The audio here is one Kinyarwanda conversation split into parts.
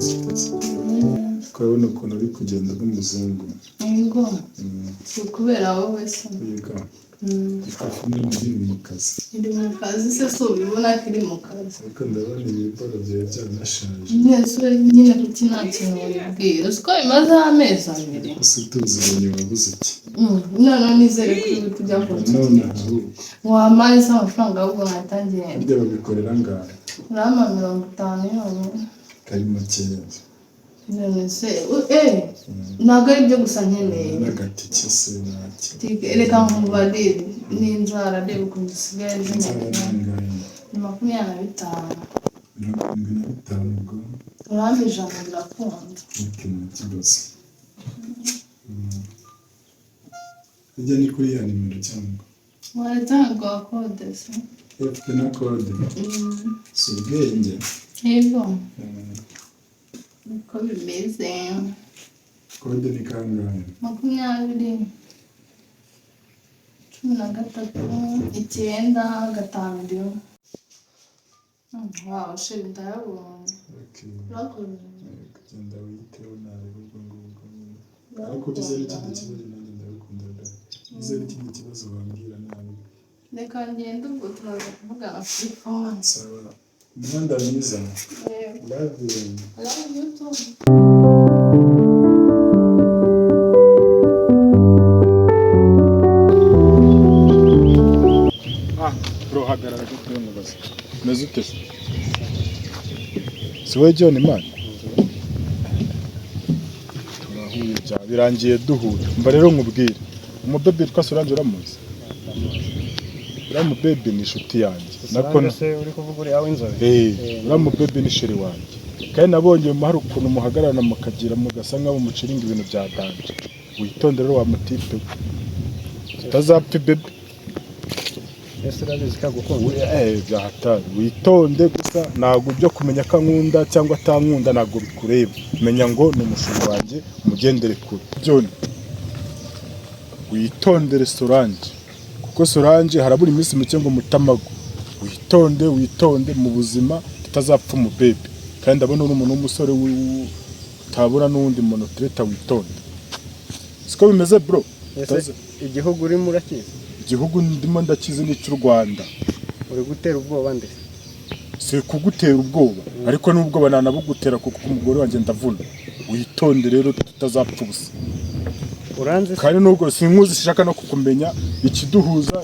Umeze ute? Urabona ukuntu uri kugenda n'umuzungu. Yego. Si ukubera wowe se? Yiga. Ikofi nini iri mu kazi. Iri mu kazi se? Si ubibona ko iri mu kazi? Ariko ndabona ibiboro byawe byanashaje. Mwese nyine, kuki nta kintu wibwira? Uzi ko bimazeho amezi 2? Ese tuziranye wabuze iki? Noneho nizere ko uri kujya None kunsura. Ahubwo Wampaye se amafaranga, ahubwo nkahita ngenda. Harya babikorera angahe? Urampa 50 yonyine. Kari makeya. None se ntabwo ari byo gusa nkeneye. N'agatike se ntaki? Reka nkubarire n'inzara, reba ukuntu zisigaye Inzara zimeze. ni angahe? Ni 25. 75 ubwo. Urampa 100 birakunda. Ok, nta kibazo. Hirya ni kuri ya nimero cyangwa? Waretse nkaguha kode se? Ufite na kode? Si ubwenge. Yego. Niko bimeze. Kode ni kangahe? 20 13 9 5 1. Wow chéri, ndayabonye. Okay. Urakoze. Kugenda witeho, nareba ubwo ngubwo nyine. Ariko ugize n'ikindi kibazo, nanjye ndagukunda da. Ugize n'ikindi kibazo wambwira nabi. Reka ngende, ubwo turaza kuvugana kuri phone. Sawa, umuhanda mwiza. Yego. Love you. Love you too. Ah, bro, hagarara gato mubaze. Umeze ute se? Si wowe John man? Turahuye bya birangiye duhuye. Mba rero nkubwire. Umubebe witwa Solange uramuzi? Uriya mubebe ni inshuti yanjye. Nako Solange se uri kuvuga uriya w'inzobe? Eh, uriya mubebe ni chéri wanjye. Kandi nabonye hari ukuntu muhagararana mukagira mugasa nkaho muciringa ibintu bya danger. Witonde rero wa mutipe we. Utazapfa ibebe. Ese urabizi ko agukunda? Byahatari, witonde gusa. Ntabwo ibyo kumenya ko ankunda cyangwa atankunda ntabwo bikureba. Menya ngo ni umushinga wanjye, umugendere kure. John, witondere Solange, kuko Solange harabura iminsi mike ngo mutamago. Witonde, witonde mu buzima tutazapfa umubebe. Kandi ndabona uri umuntu w'umusore utabura n'uwundi muntu tureta. Witonde, siko bimeze bro? Ese igihugu urimo urakizi? Igihugu ndimo ndakizi, ni icy'u Rwanda. Uri gutera ubwoba ndetse. Si kugutera ubwoba, ariko n'ubwoba nanabugutera, kuko umugore wanjye ndavuna. Witonde rero tutazapfa ubusa. Uranzi se? Kandi nubwo sinkuzi, shaka no kukumenya. Ikiduhuza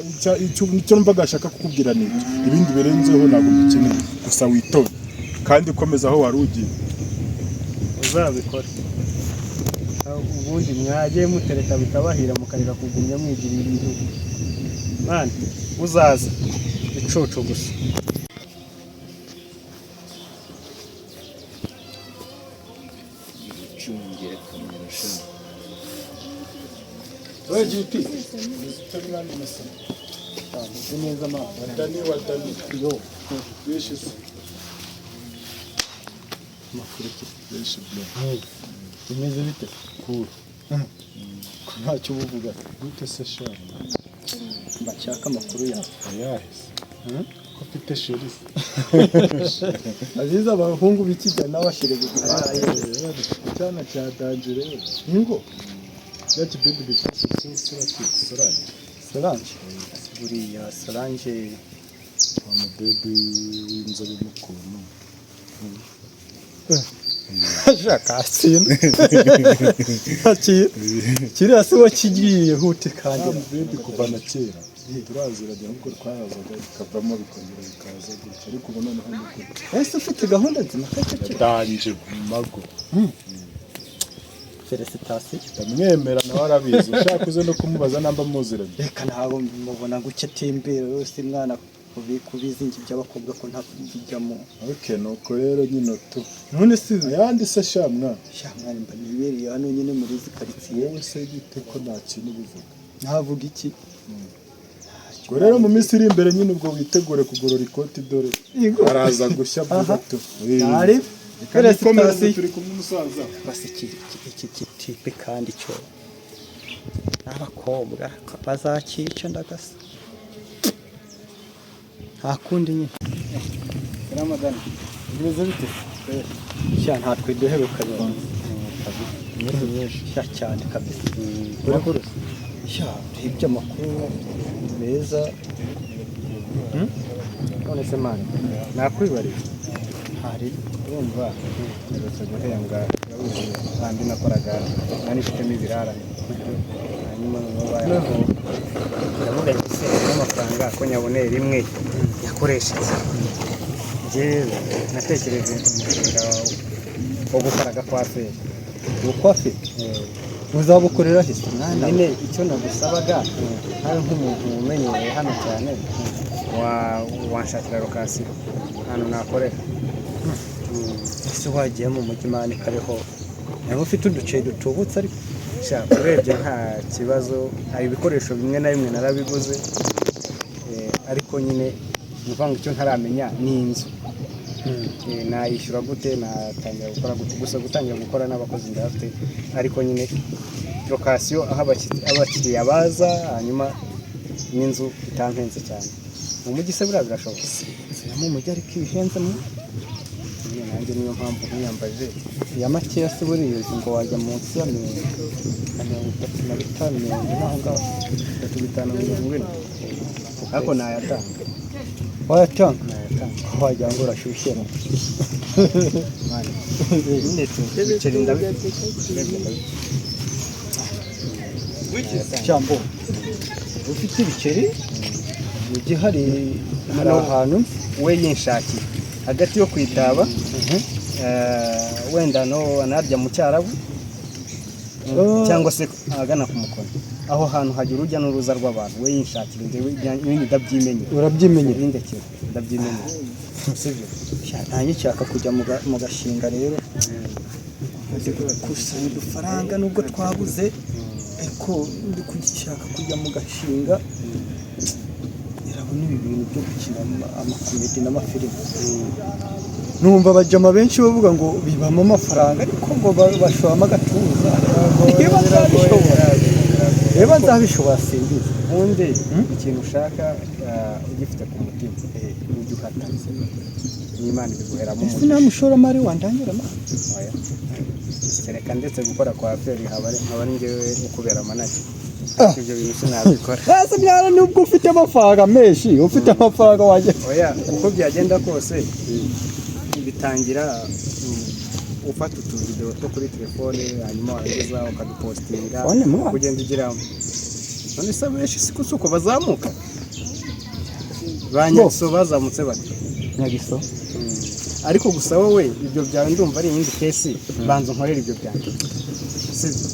icyo numvaga ashaka kukubwira ni iki, ibindi birenzeho ntabwo mbikeneye. Gusa witonde kandi komeza aho wari ugiye. Uzabikore. Ah, ubundi mwagiye mutereka bikabahira, mukareka kugumya mwigira ibintu. Mani uzaza icucu gusa. Icungire kamera sha. Wewe GP. Meze neza mama. Wadani wadani. Yo. Benshi se. Amakuru ki? Benshi bro. Bimeze bite? Cool. Ko ntacyo ubuvuga? Gute se sha? Mbashaka amakuru yawe. Ayahe se? Ko mfite chéri se? Aziza abahungu b'ikijya nawe ashyire gusa. Icyana cya danger rero. Ingo. Ya kibebi bita Solange. Solange. Buriya Solange. Wa mubebi w'inzobe mukuntu. Shaka sinzi. Kiriya si wo kigiye hute kandi. Wa mubebi kuva na kera turaziranye, ahubwo twarazaga bikavamo bikongera bikaza gutya, ariko ubu noneho ni gutya. Ese ufite gahunda nzima kacyo? Danger mu mago. Félicitations. Ndamwemera, nawe arabizi. Ushaka uze no kumubaza namba muziranye. Reka, ntabwo mubona guke tembera yose mwana kubizingi by'abakobwa ko ntabijyamo. Ok, nuko rero nyine tu. None se? Ayandi se sha mwana? Sha mwana, mba nibereye hano nyine muri izi karitsiye. Wowe se bite ko nta kintu ubivuga? Ntavuga iki? Ubwo rero mu minsi iri imbere nyine ubwo witegure kugorora ikoti, dore araza gushya vuba tu. Ntari. Reka nikomereze. Félicitations. Turi kumwe umusaza. Basi iki gitipe kandi cyo n'abakobwa bazakica ndagasa, nta kundi nyine. Ramadani, bimeze bite? Sha, ntatwe duherukanye. Iminsi myinshi. Sha, cyane kabisa. Amakuru? Sha, urebye amakuru meza. None se man, nakwibariza? Hari. Urumva mperutse guhembwa, urabizi handi nakoraga nari nifitemo ibirarane, hanyuma noneho bayaho ndavuga nti: "Se n'amafaranga ko nyaboneye rimwe yakoresheje?" Njyewe natekereje umushinga wo gukora agakwaferi. Ubukwafi uzabukorera he se, mwana? Nyine icyo nagusabaga, nkawe nk'umuntu umenyereye hano cyane, wanshakira location ahantu nakorera. Ese wagiye mu mujyi, man, kariho niba ufite uduceri dutubutse ariko? Sha, urebye nta kibazo, hari ibikoresho bimwe na bimwe narabiguze, ariko nyine ni ukuvuga ngo icyo ntaramenya ni inzu. Nayishyura gute, natangira gukora gute? Gusa gutangira gukora n'abakozi ndabafite, ariko nyine location aho abakiriya baza, hanyuma n'inzu itampenze cyane mu mujyi. Se buriya birashoboka? Inzu yo mu mujyi ariko ibihenze mu Nyine nanjye niyo mpamvu nkuyambaje. Ya makeya se buriya uzi ngo wajya munsi ya 35, 40 aho ngaho? 3, 5, 40, ariko nayatanga. Wayatanga? Nayatanga. Wagira ngo urashyushye. Man, nyine tu ibiceri ndabifite, urebye ndabifite. Cyambo ufite ibiceri mu gihe hari ahantu We yinshakiye hagati yo kwitaba, wenda no anarya mu Cyarabu, cyangwa se ahagana ku Mukoni, aho hantu hagira urujya n'uruza rw'abantu. We yinshakira, njyewe ibindi ndabyimenyera. Urabyimenyera? Bindekera, ndabyimenyera, sibyo? Sha, nanjye nshaka kujya mu gashinga rero, ndi gukusanya udufaranga nubwo twabuze, ariko ndi gushaka kujya mu gashinga. Irabona ibi bintu byo gukina amakomedi n'amafilimi, numva abajama benshi bavuga ngo bibamo amafaranga, ariko ngo bashoramo agatuza. Niba nzabishobora, niba nzabishobora simbizi. Ubundi ikintu ushaka, ugifite ku mutima, ujye uhatana n'Imana ibiguheramo Ese umugisha. nta mushoramari wandangira ma? Oya. Kereka ndetse gukora kwa feri nkaba ari njyewe ukubera manager. Ibyo bintu sinabikora. Ese mwana, nubwo ufite amafaranga menshi, ufite amafaranga wajya Oya, uko byagenda kose bitangira ufata utuvidewo two kuri telefone, hanyuma warangiza ukadupostinga. One mwana. Ugenda ugira none se abenshi siko si uko bazamuka? Ba Nyagiso bazamutse bate? Nyagiso. Ariko gusa wowe ibyo byawe ndumva ari iyindi case. Banza unkorere ibyo byanjye, sibyo?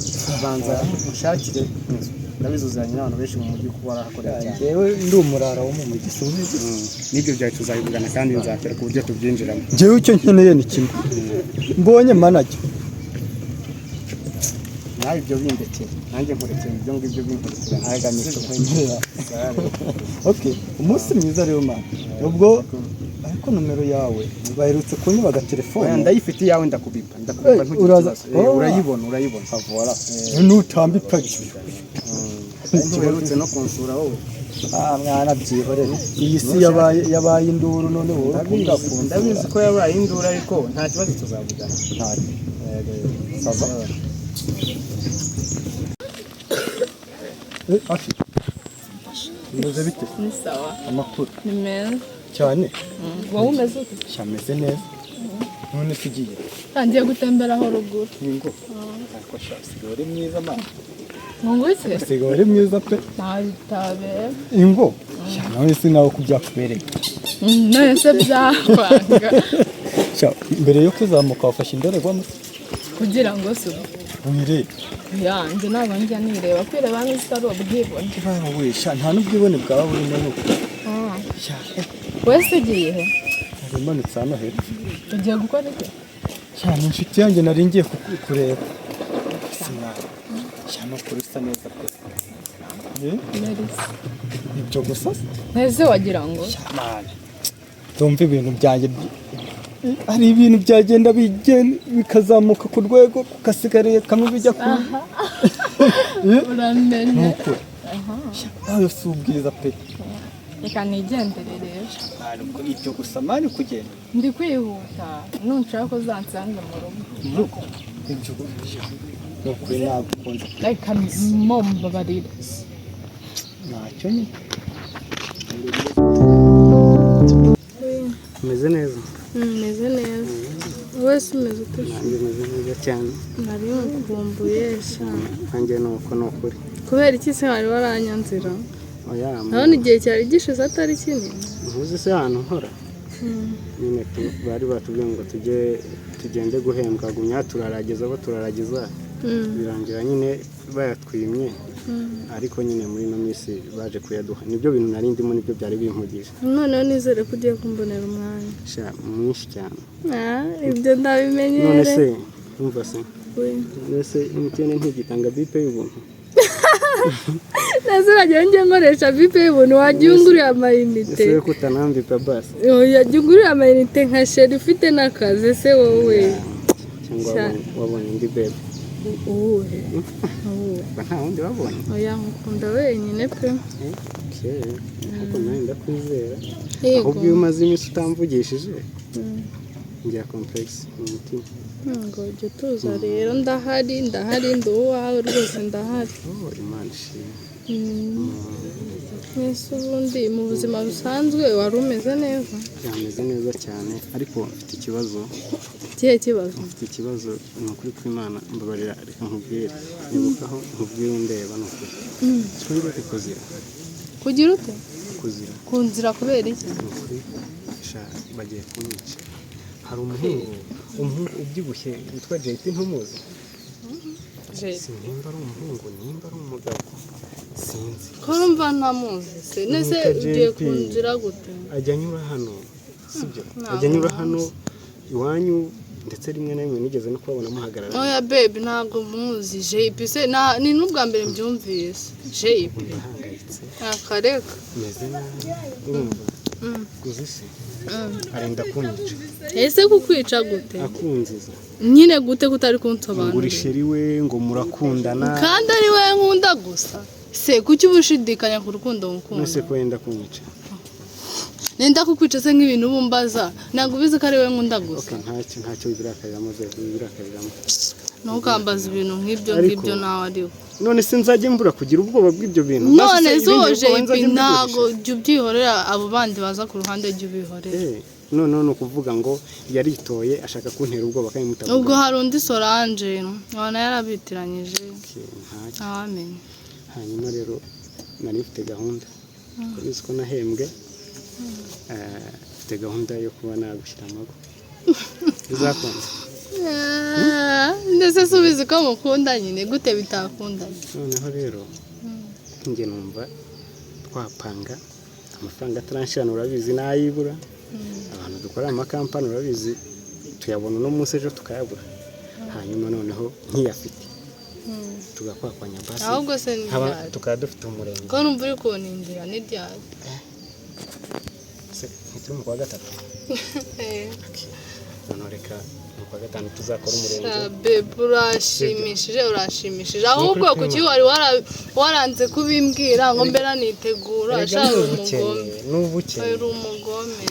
Banza unshakire inzu. Ndabizi uziranye n'abantu benshi mu mujyi kuko warahakorera cyane. Njyewe ndi umurara wo mu mujyi, si ubizi? N'ibyo byawe tuzabivugana kandi nzakwereka uburyo tubyinjiramo. Njyewe icyo nkeneye ni kimwe, mbonye manager. Nawe ibyo bindekere, nanjye nkurekera ibyo ngibyo binkurikirana. Ntaganisho nkwemerera. Okay, umunsi mwiza rero, man. Ubwo ariko nomero yawe baherutse kunyiba agatelefone. Oya, ndayifite iyawe, ndakubipa, ndakubipa. Eh, Ntugire uraza- ikibazo. Oh. Urayibona, urayibona. Avora nutambika. Kandi uherutse no kunsura wowe. Ah mwana, byihorere, iyi si yabaye induru, none wowe ukunda kunsura. Ndabizi ko yabaye induru, ariko nta kibazo, tuzavugana. Ça va. Eh, Afi. Bimeze bite? Ni sawa. Amakuru? Ni meza. Cyane. Wowe umeze ute? Cyameze neza. None se ugiye? Ntangiye gutembera aho ruguru. Ningo. Ariko sha, usigaye uri mwiza ma. Ngo iki? Usigaye uri mwiza pe. Ntabitabera. Ingo. Sha, nawe sinawe kubyakubereye. None se byakwanga? Sha, mbere yo kuzamuka wafashe indorerwamo? Kugira ngo se ubu? Wirebe. Yanjye ntabwo njya nireba, kwireba n'isi ari ubwibone. Bawe sha, nta n'ubwibone bwaba burimo nuko. Sha, Wese ugiye he? nari manutse hano hepfo. Ugiye gukora iki? Cyane, inshuti yanjye nari ngiye kureba. Sinari. Sha, amakuru, usa neza pe. Eh? Merisi. Ibyo gusa se? Nteze wagira ngo Mani. Ndumva ibintu byanjye hari ibintu byagenda bigenda bikazamuka ku rwego kugasigariye kamwe bijya ku Uramenye. Nukuri. Sha, nawe si ubwiza pe. Reka nigendere rero. Ntabwo ibyo gusa man, kugenda? Ndi kwihuta, nunshaka ko uzansange mu rugo. Mu rugo? Ibyo ni ukuri, nagukunze. Reka mumbabarire. Ntacyo nyine. Umeze neza? Meze neza, wese umeze ute? Nanjye meze neza cyane. Nari nkukumbuye sha. Nanjye ni uko, ni ukuri. Kubera iki se wari waranyanzira? Oya. Ndabona igihe cyari gishize atari kinini. Ntuzi se ahantu nkora nyine? Bari batubwiye ngo tujye tugende guhembwa, gumya turaragiza abo turaragiza, birangira nyine bayatwimye, ariko nyine muri ino minsi baje kuyaduha. Nibyo bintu nari ndimo, nibyo byari bimpugije. Noneho nizere ko ugiye kumbonera umwanya. Sha, mwinshi cyane. Ah, ibyo ndabimenyere. None se umva se, We. none se MTN ntigitanga bip y'ubuntu? Ntazirajya njye nkoresha bip y'ubuntu, wajya ungurira amayinite. Ese ko utanambipa basi? Oya, jya ungurira amayinite nka chéri ufite n'akazi se wowe. Cyangwa Cyane. wabonye indi bebe? Uwuhe? Uwuhe? Ba, nta wundi wabonye? Oya, nkukunda wenyine pe. Okay, ariko nawe ndakwizera. Yego. Ahubwo iyo umaze iminsi utamvugishije ngira complexe mu mutima. Ngo jya utuza rero, ndahari, ndahari, ndi uwawe rwose, ndahari. Oh, Imana ishimwe. Ese ubundi mu buzima busanzwe wari umeze neza? Yameze neza cyane, ariko mfite ikibazo. Ikihe kibazo? Mfite ikibazo, ni ukuri kw'Imana. Mbabarira, reka nkubwire, nibukaho nkubwire undeba, ni ukuri twongere kuzira. Kugira ute? Kuzira. Ku nzira kubera iki? Ni ukuri sha, bagiye kunyica. Hari umuhungu ubyibushye witwa JP, ntumuzi? Si nimba ari umuhungu, nimba ari umugabo, sinzi. Ko numva ntamuzi se nese? Mwita Ugiye JP. ku nzira gute? Ajya anyura hano, sibyo? Ntabwo. Ajya anyura hano iwanyu, ndetse rimwe na rimwe nigeze no kubabona muhagarara. Oya babe, ntabwo muzi JP se, ni n'ubwa mbere mbyumvise JP. Ndahangayitse. Akareka. Meze nabi, urumva? Uzi se, arenda kunyica. Ese kukwica gute? Akunziza. Nyine gute kutari Ngo uri kunsobanurira? Chéri we, ngo murakundana. Kandi ari wowe nkunda gusa se, kuki uba ushidikanya ku rukundo ngukunda? None ko yenda kunyica? Nenda kukwica se nk'ibintu uba umbaza? Ntabwo ubizi ko ari wowe nkunda gusa? Okay, ntacyo, wibirakariramo, wibirakariramo. Ntukambaze ibintu nk'ibyo. Ariko- Ngibyo nawe ariho. None se nzajya mbura kugira ubwoba bw'ibyo bintu? None Basi se se uwo ibindi bwoba JP nzajya ntabwo mbiguhisha? jya ubyihorera, abo bandi baza ku ruhande jya ubihorera. Noneho ni ukuvuga ngo yaritoye ashaka kuntera ubwoba kandi mutavuga. Ubwo hari undi Solange ubona yarabitiranyije. Okay, ntacyo. Ntawamenya. Hanyuma rero nari mfite gahunda, urabizi ko nahembwe, mfite gahunda yo kuba nagushyira amago, bizakunze? Ndetse se ubizi ko mukunda nyine, gute bitakundanye? Noneho rero njye numva twapanga amafaranga ataranshirana, urabizi n'ayibura. Abantu dukora amakampani, urabizi, tuyabona uno munsi ejo tukayabura. Hanyuma noneho nkiyafite tugakwakwanya basi. Ahubwo se ni ryari? Tukaba dufite umurenge. Ko numva uri kunindira, ni ryari? Se, ntituri mu kwa gatatu? Noneho reka mu kwa gatanu tuzakora umurenge. Babe, urashimishije, urashimishije. Ahubwo Ni ukuri. Kuki wari waranze kubimbwira ngo mbera nitegura? Erega Sha, ni uri ubukene. umugome. Ni ubukene. Uri umugome.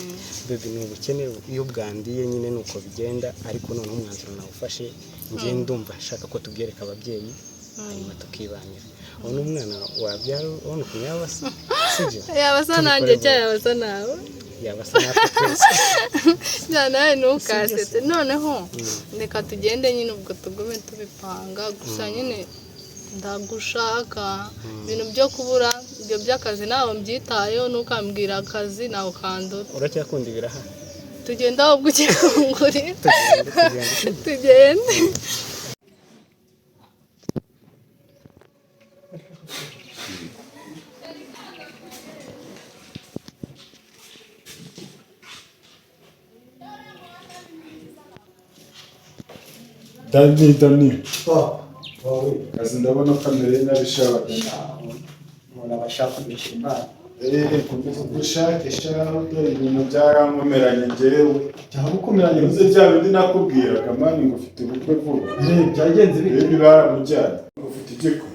Baby, ni ubukene, iyo bwandiye nyine ni uko bigenda. Ariko noneho umwanzuro nawufashe, njye ndumva nshaka ko tubyereka ababyeyi, hanyuma tukibanira. Ubona umwana wabyara, ubona ukuntu yaba asa, sibyo? Yaba asa nanjye? Tubikore. Cyangwa yaba asa nawe? Yaba asa natwe twese. Njyana nawe, ntukasetse. Noneho reka tugende nyine, ubwo tugume tubipanga. Gusa nyine ndagushaka, ibintu byo kubura ibyo by'akazi ntawe mbyitayeho, ntukambwira akazi nawe ukandura. Uracyakunda ibiraha? Tugenda ahubwo ugiye kungurira. Tugende, tugende. Tugende. Dani, Dani, kazi ndabona kamereye nabi shabaga. Umuntu aba ashaka kubishyura Imana. Eee, komeza udushake shaho, dore ibintu byarankomeranye njyewe. Byagukomeranye? Uze bya bindi nakubwiraga man, ngo ufite ubukwe vuba. Byagenze bite? Baby baramujyanye, ufite igiko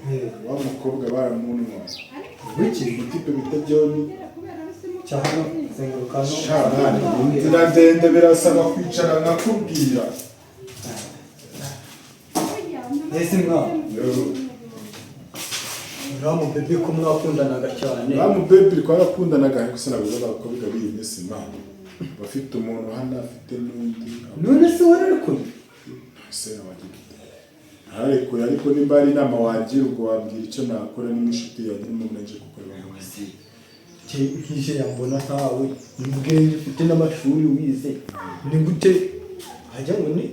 wa mukobwa baramuntwaye. Wiki? Umutipe bita John. Cyane zenguruka hano. Sha, inzira ndende birasaba kwicara nkakubwira. Ese mwa uriya mubebe ko mwakundanaga cyane? Ba mubebe twarakundanaga, ariko sinabuze abakobwa b'iyi minsi, Imana bafite umuntu hano, afite n'undi. None se wararekuye? Se wagira ute? Ntarekuye, ariko nimba hari inama wagira, ubwo wabwira icyo nakora n'inshuti yanjye n'umuntu nje kukureba ngo mubwire. Nkije yambona ntawe ubwenge ufite n'amashuri wize, ni gute hajya ngo ni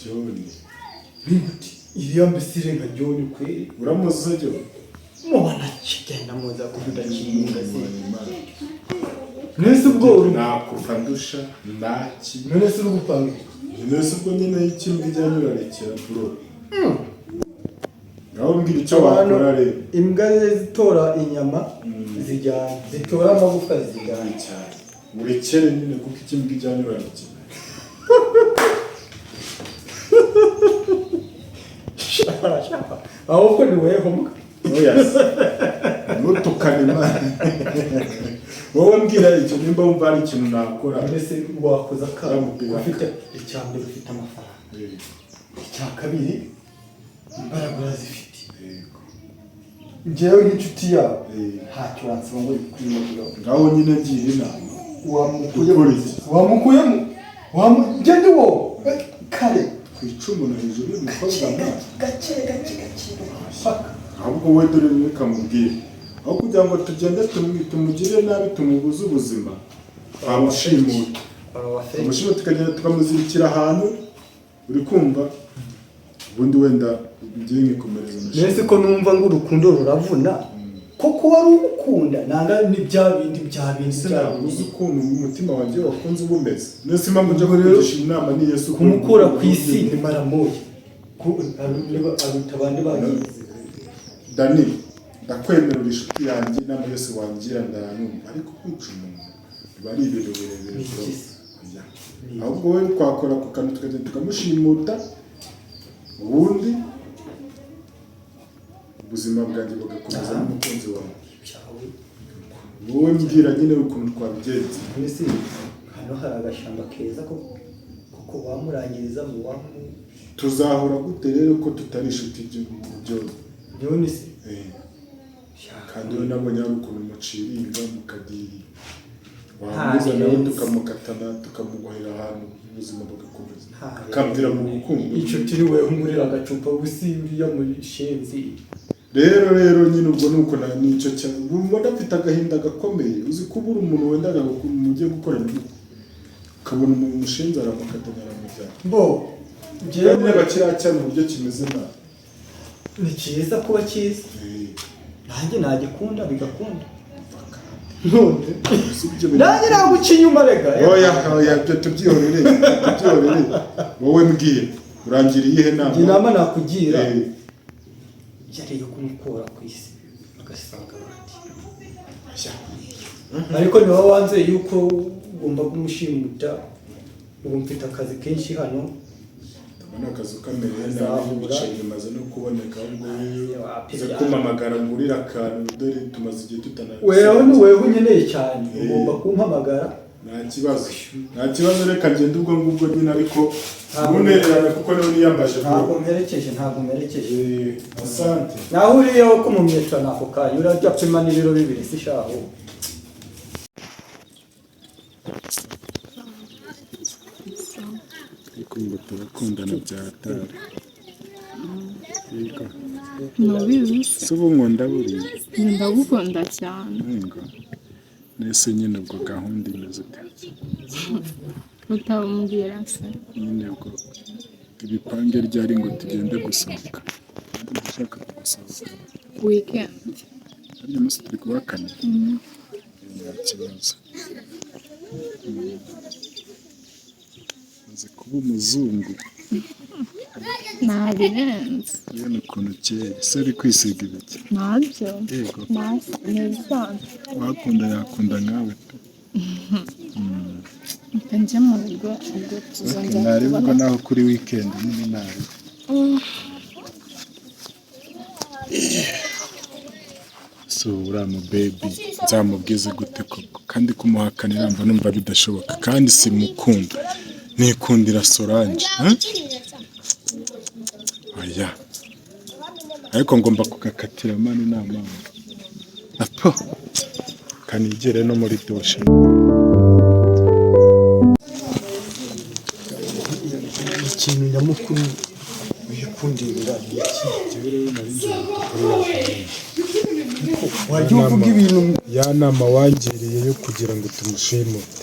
John. Ni gute iriya mbesire nka John kweri? Uramuzi John? Mubona kigenda muza kudakinga se? Nese ubwo uri Nakufa ndusha naki. None se uri gupanga iki? Nese ubwo nyine ikindi ijya nyurarekera, bro, ngaho mbwira icyo Abantu, wakora rero. Imbwa zitora inyama zijyana, zitora amagufwa zijyana. Cyane, urekere nyine, kuko ikimbwa ijya nyurarekera. Ahubwo ni weho mbwa. Oya, ntutukane Imana. Wowe mbwira icyo, nimba wumva hari ikintu nakora. Mbese wakoze akantu? Uramubwira. Ufite icya mbere, ufite amafaranga. Icya kabiri, imbaraga urazifite. Yego. Njyewe nk'inshuti yawe, ntacyo wansaba ngo bikwibagiraho. Ngaho nyine ngira inama. Wamukuyemo. Gukora iki? Wamukuyemo, ngende wowe kare. Kwica umuntu hejuru y'umukobwa mwana? Gake gake gake paka. Ahubwo we, dore reka mubwire, aho kugira ngo tugende tumugirire nabi, tumubuze ubuzima, twamushimuta. Twamushimuta, tukagenda tukamuzirikira ahantu, uri kumva? Ubundi wenda ngiye nkikomereza Mbese umushinga. ko numva ngo urukundo ruravuna, koko wari umukunda nanga ni bya bindi bya bindi Ese bya ntabwo uzi bindi? ukuntu umutima wanjye wakunze uba umeze? Nese impamvu njya Ubwo rero, kukugisha inama ni Yesu. Kumukura ku isi ni maramoya. Aruta abandi bagize. Dani, ndakwemera, uri inshuti yanjye, inama yose wangira ndayumva, ariko kwica umuntu biba ari ibintu birebire, Ni bro. iki se? Oya. Ahubwo wowe twakora ku kantu, tukagenda tukamushimuta, ubundi ubuzima bwanjye bugakomeza n'umukunzi wawe. Ibyawe. Wowe mbwira nyine ukuntu twabigenza. Mbese hano hari agashyamba keza ko koko wamurangiriza mu wamu. Tuzahura gute rero ko tutari inshuti byo? None se Kandi we nabonye hari ukuntu muciringa mukadiri, wamuza nawe tukamukatana, tukamubohera ahantu, ubuzima bugakomeza, akambwira mu bukungu. Inshuti ni wewe ungurira agacupa gusa, uriya muri shenzi. Rero nyine ubwo nuko na nicyo cyane ubona afite agahinda gakomeye. Uzi ko ubura umuntu wendaga mugiye gukorana ubukwe, ukabona umuntu umushinze aramukatana, aramujyana. Bo Kandi njyewe niba kiriya cyane uburyo kimeze nabi. Ni cyiza kuba cyiza, nanjye nagikunda bigakunda none. Si ibyo bintu- Nanjye naguca inyuma rega. Oya oya, ibyo tubyihorere, tubyihorere. Wowe mbwira, urangira iyihe nama? Njye inama nakugira yari iyo kumukura ku isi agasanga abandi. Oya. Ariko niba wanze yuko ugomba kumushimuta, ubu mfite akazi kenshi hano. Ndabona akazu kamereye nabi. Azahura. Ibiceri bimaze no kuboneka, ahubwo Wapi uze bya- kumpamagara ngurire akantu, dore tumaze igihe tutana. Wewe ni wewe unyeneye cyane. Ugomba kumpamagara. Nta kibazo, nta kibazo, reka ngende ubwo ngubwo nyine, ariko Ntabwo- ntunererane kuko niwe niyambaje. Ntabwo mperekeje, ntabwo mperekeje. Asante. Naho uriyeho ko mu myetwa nako kanya urajya pima n'ibiro 2 si shaho. Ariko ngo turakundana bya hatari. Yego. Ntubizi se? Si ubu nkunda buriya. Ndagukunda cyane. Ngo nese nyine ubwo gahunda imeze ute? Utabumubwira se? Nyine ubwo ibipange ryari ngo tugende gusohoka? Ndashaka gusohoka. Weekend. Harya umunsi turi kuwa kane, nta kibazo. Maze kuba umuzungu. Ntabirenze. Ubona ukuntu ukeye se, uri kwisiga ibiki? Ntabyo. Yego. Ni ibisanzwe. Wakunda yakunda nkawe pe. Reka njye mu rugo, ubwo tuzongera Ntari ubwo kubona. naho kuri weekend nyine ntari. Si uriya mu baby nzamubwize gute koko? Kandi kumuhakanira mba numva bidashoboka, kandi simukunda, nikundira Solange, eh? Oya, ariko ngomba kugakatira man inama apo kanigere no muri douche. Ikintu nyamukuru wikundira ni iki? Wajya uvuga ibintu. Ya nama wangiriye yo kugira ngo tumushimute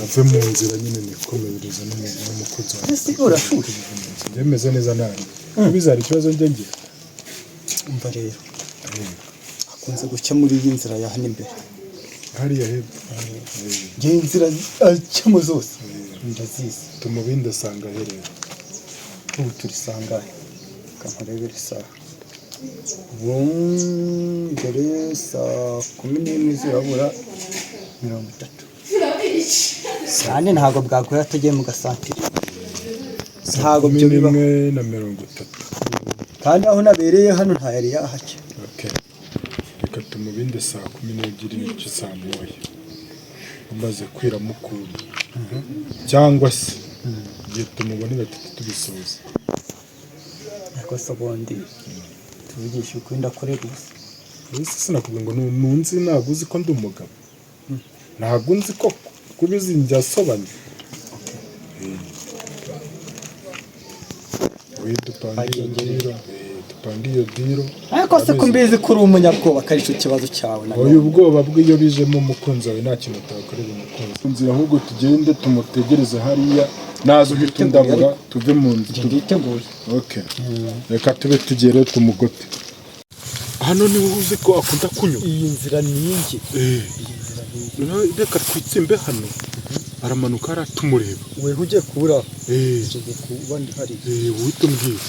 ave mu nzira nyine, nikomereze n'umukunzi wanjye. Ese urashushe? Njye meze neza nanjye, bizari ikibazo njye ngira. Umva rero, akunze guca muri iyi nzira ya hano imbere. Hariya hepfo? Njye inzira acamo zose ndazizi. Tumubinde asanga aherera. Ubu turi sangahe? Kamurebere isaha. Ubu dore 11:30 zirabura 30. Cyane ntabwo bwagoye tugiye mu gasantire, ntabwo kumi byo bibaho. n'imwe na 30. Kandi aho nabereye hano nta yari yahaca. Okay. Reka tumubinde 12:30, saa 1, umaze kwira mukunda, cyangwa se igihe tumubonera tuti tubisoza. Ariko se ubundi tuvugishe ukuri, ndakorera ubusa? Ese sinakubwiye ngo nunzi? Ntabwo uzi ko ndi umugabo? Ntabwo nzi ko kubizi njya asobanye. We dupanga iyo deal, dupanga iyo deal. Ariko se ko mbizi ko uri umunyabwoba, ko aricyo kibazo cyawe na Oya, ubwoba bw'iyo bijemo umukunzi wawe, nta kintu utakorera umukunzi. Inzira ahubwo tugende tumutegereze hariya, naza uhita undabura tuve mu nzu. Njye nditeguye. Okay. Reka tube tugere tumugote. Hano niwe uzi ko akunda kunywa. Iyi nzira ni inge. Eh. Reka twitsimbe hano. Aramanuka hariya tumureba. Weho ugiye kubura. Eh. Ngiye kuba ndi hariya. Eh, uhita umbwira.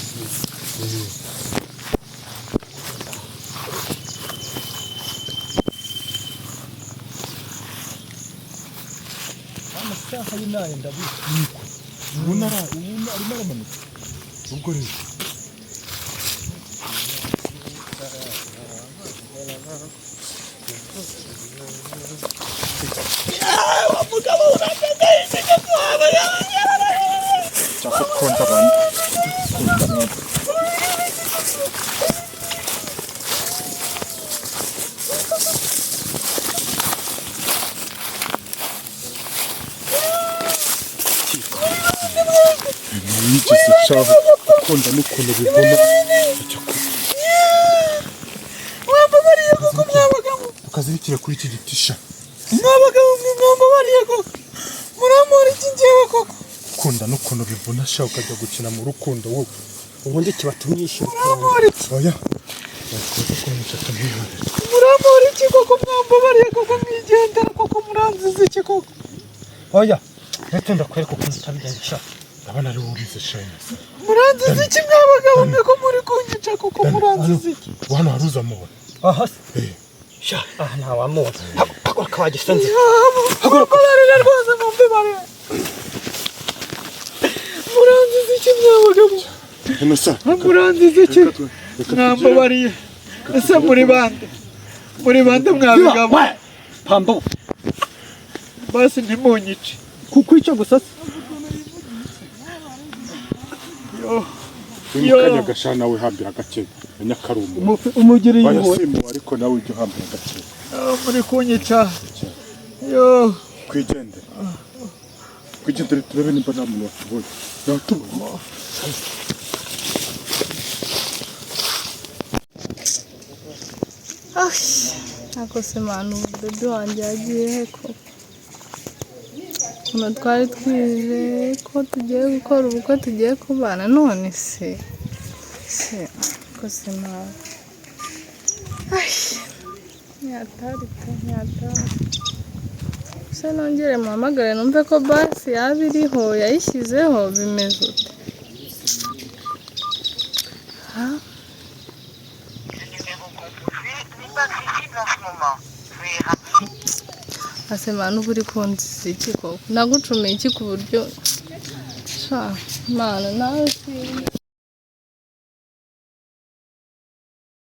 Amasaha y'inayo ndabizi. Ubona ubona arimo aramanuka. Ubwo rero cyangwa konta abantu. Konta abantu. Wigeze ushaka gukunda n'ukuntu bivuna ajya ku Mwambabariye koko, mwabagabo. Tukazirikira kuri iki giti sha. Mwabagabo mwe, mwambabariye koko, murampora iki njyewe koko? Gukunda n'ukuntu bivuna sha, ukajya gukina mu rukundo wowe. Ubundi kibatumye yishyura. Murampora iki? Oya, bakunze kumwica, tumwihorere. Murampora iki koko? Mwambabariye koko, mwigendera koko, muranziza iki koko? Oya, ndetse ndakwereka ukuntu utabigenza sha. Ndabona ari wowe ubizi sha. Muranziza iki mwabagabo mwe, ko muri kunyica koko? Muranziza iki? Hano hari uzamubona. Aha se? Eh. Sha, aha ntawamubona. Haguruka wagisenze. Mumbabarire rwose, mumbabarire. Muranziza iki mwabagabo? Hano sa. Muranziza iki? Mwambabariye. Ese muri bande? Muri bande mwabagabo? Pambo. Basi ntimunyice. Kuko icyo gusa se? Uyu mukanya gasha nawe hambira gake nyakarumu. Umugiriye Oya, impuhwe. simu ariko nawe ujya uhambira gake. Ah, muri kunyica yo. Twigendere, twigendere, turebe nimba nta muntu watubonye, yatubonye. Ariko se man, ubu baby wanjye yagiye he koko? Ukuntu twari twizeye ko tugiye gukora ubukwe, tugiye kubana, none se ariko se man, nyatari pe, nyatari. Se nongere muhamagare numve ko basi yaba iriho, yayishyizeho, bimeze ute? Ha? Le numéro composé n'est pas accessible en ce moment. Veuillez rappeler. Ase man, uba uri kunziza iki koko? Nagucumiye iki ku buryo sha mana nawe sinzi?